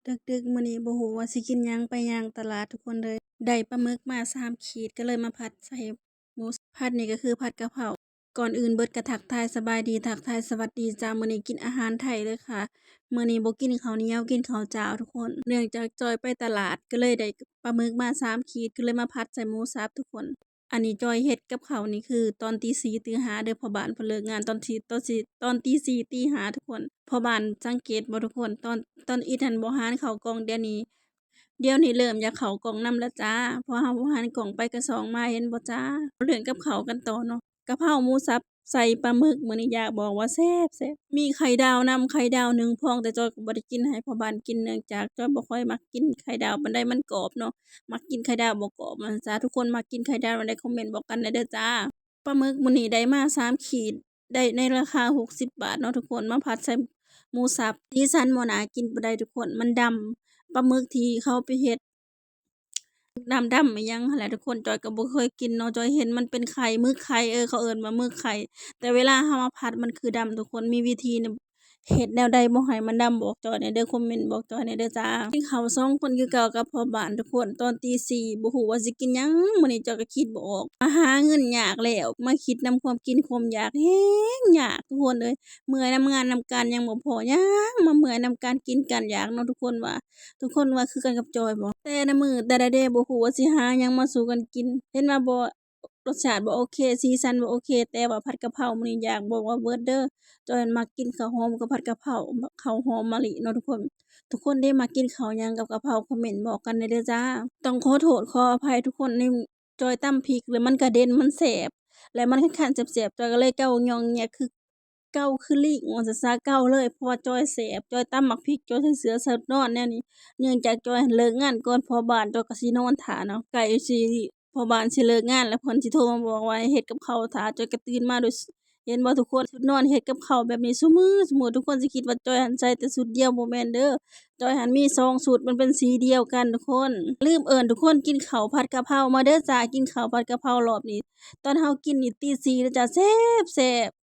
ດຶກໆມື້ນີ້ບໍ່ຮູ້ວ່າຊິກິນຫຍັງ ໄປຍ່າງຕະຫຼາດທຸກຄົນເອີຍ ໄດ້ປາໝຶກມາສາມຂີດ ກໍເລີຍມາຜັດໃສ່ໝູ ຜັດນີ້ກໍຄືຜັດກະເພົາ. ກ່ອນອື່ນເບິດກໍທັກທາຍສະບາຍດີ ທັກທາຍສະຫວັດດີຈ້າ. ມື້ນີ້ກິນອາຫານໄທເດີຄ່ະ ມື້ນີ້ບໍ່ກິນເຂົ້າໜຽວ ກິນເຂົ້າຈ້າວທຸກຄົນ. ເນື່ອງຈາກຈອຍໄປຕະຫຼາດ ກໍເລີຍໄດ້ປາໝຶກມາສາມຂີດ ກໍເລີຍມາຜັດໃສ່ໝູສັບທຸກຄົນ. ອັນນີ້ຈອຍເຮັດກັບເຂົ້ານີ້ຄືຕອນຕີສີ່ຕີຫ້າເດີ ພໍ່ບ້ານເພິ່ນເລີກງານຕອນທີ່ ຕອນທີ່ ຕອນຕີສີ່ຕີຫ້າທຸກຄົນ. ພໍ່ບ້ານສັງເກດບໍ່ທຸກຄົນ ຕອນ ຕອນອິດຫັ້ນບໍ່ຫານເຂົ້າກ່ອງ ດຽວນີ້ ດຽວນີ້ເລີ່ມຢາກເຂົ້າກ່ອງນຳແລ້ວຈ້າ ເພາະເຮົາບໍ່ຫານກ່ອງໄປກະຊອງມາ ເຫັນບໍ່ຈ້າ. ເລື່ອງກັບເຂົ້າກັນຕໍ່ເນາະ ກະເພົາໝູສັບໃສ່ປາໝຶກ ມື້ນີ້ຢາກບອກວ່າແຊບໆ ມີໄຂ່ດາວນຳ ໄຂ່ດາວໜຶ່ງຟອງ ແຕ່ຈອຍກໍບໍ່ໄດ້ກິນໃຫ້ພໍ່ບ້ານກິນ ເນື່ອງຈາກຈອຍບໍ່ຄ່ອຍມັກກິນໄຂ່ດາວປານໃດ ມັນກອບເນາະ ມັກກິນໄຂ່ດາວບໍ່ກອບ ວ່າຊັ້ນຊະ. ທຸກຄົນມັກກິນໄຂ່ດາວແນວໃດ ຄອມເມັນບອກກັນແດ່ເດີຈ້າ. ປາໝຶກມື້ນີ້ໄດ້ມາສາມຂີດ ໄດ້ໃນລາຄາຫົກສິບບາດເນາະທຸກຄົນ ມາຜັດໃສ່ໝູສັບ. ສີສັນບໍ່ໜ້າກິນປານໃດທຸກຄົນ ມັນດຳ ປາໝຶກທີ່ເຂົາໄປເຮັດ ນ້ຳດຳອີ່ຫຍັງຫັ້ນແຫຼະທຸກຄົນ. ຈອຍກໍບໍ່ເຄີຍກິນເນາະ ຈອຍເຫັນມັນເປັນໄຂ່ ໝຶກໄຂ່ ເອີ ເຂົາເອີ້ນວ່າໝຶກໄຂ່ ແຕ່ເວລາເຮົາມາຜັດມັນຄືດຳທຸກຄົນ. ມີວິທີ ເຮັດແນວໃດບໍ່ໃຫ້ມັນດຳ ບອກຈອຍແດ່ເດີ ຄອມເມັນບອກຈອຍແດ່ເດີຈ້າ. ກິນເຂົ້າສອງຄົນຄືເກົ່າກັບພໍ່ບ້ານທຸກຄົນ ຕອນຕີສີ່ ບໍ່ຮູ້ວ່າຊິກິນຫຍັງ. ມື້ນີ້ຈອຍກໍຄິດບໍ່ອອກ ມາຫາເງິນຍາກແລ້ວ ມາຄິດນຳຄວາມກິນຄວາມຢາກແຮງຍາກທຸກຄົນເອີຍ. ເມື່ອຍນຳງານນຳການຍັງບໍ່ພໍ ຍັງມາເມື່ອຍນຳການກິນການຢາກເນາະທຸກຄົນວ່າ ທຸກຄົນວ່າຄືກັນກັບຈອຍບໍ່? ແຕ່ລະມື້ແຕ່ລະເດ ບໍ່ຮູ້ວ່າຊິຫາຫຍັງມາສູ່ກັນກິນ. ເຫັນວ່າບໍ່ ລົດຊາດບໍ່ໂອເຄ ສີສັນບໍ່ໂອເຄ ແຕ່ວ່າຜັດກະເພົາມື້ນີ້ຢາກບອກວ່າເວີດເດີ ຈອຍມັກກິນເຂົ້າຫອມກັບຜັດກະເພົາ ເຂົ້າຫອມມະລິເນາະທຸກຄົນ. ທຸກຄົນເດ ມັກກິນເຂົ້າຫຍັງກັບກະເພົາ ຄອມເມັນບອກກັນແດ່ເດີຈ້າ. ຕ້ອງຂໍໂທດຂໍອະໄພທຸກຄົນ ນີ້ຈອຍຕຳພິກແລ້ວມັນກະເດັນ ມັນແສບ ແລ້ວມັນຄັນໆແສບໆ ຈອຍກໍເລີຍເກົາຍ່ອງແຍກຄື ເກົາຄືລີ້ງວ່າຊັ້ນຊະ ເກົາເລີຍ ເພາະວ່າຈອຍແສບ ຈອຍຕຳໝາກພິກ ຈອຍໃສ່ເສື້ອຊຸດນອນແນວນີ້. ເນື່ອງຈາກຈອຍເລີກງານກ່ອນພໍ່ບ້ານ ຈອຍກໍຊິນອນຖ້າເນາະ ໃກ້ຊິພໍ່ບ້ານຊິເລີກງານແລ້ວ ເພິ່ນຊິໂທມາບອກວ່າໃຫ້ເຮັດກັບເຂົ້າຖ້າ ຈອຍກໍຕື່ນມາໂດຍ ເຫັນບໍ່ທຸກຄົນ ຊຸດນອນເຮັດກັບເຂົ້າແບບນີ້ຊຸມື້ ຊຸມື້. ທຸກຄົນຊິຄິດວ່າຈອຍຫັ້ນໃສ່ແຕ່ຊຸດດຽວ ບໍ່ແມ່ນເດີ ຈອຍຫັ້ນມີສອງຊຸດ ມັນເປັນສີດຽວກັນທຸກຄົນ. ລືມເອີ້ນທຸກຄົນກິນເຂົ້າຜັດກະເພົາມາເດີຈ້າ ກິນເຂົ້າຜັດກະເພົາລອບນີ້ ຕອນເຮົາກິນນີ້ຕີສີ່ເດີຈ້າ ແຊບໆ.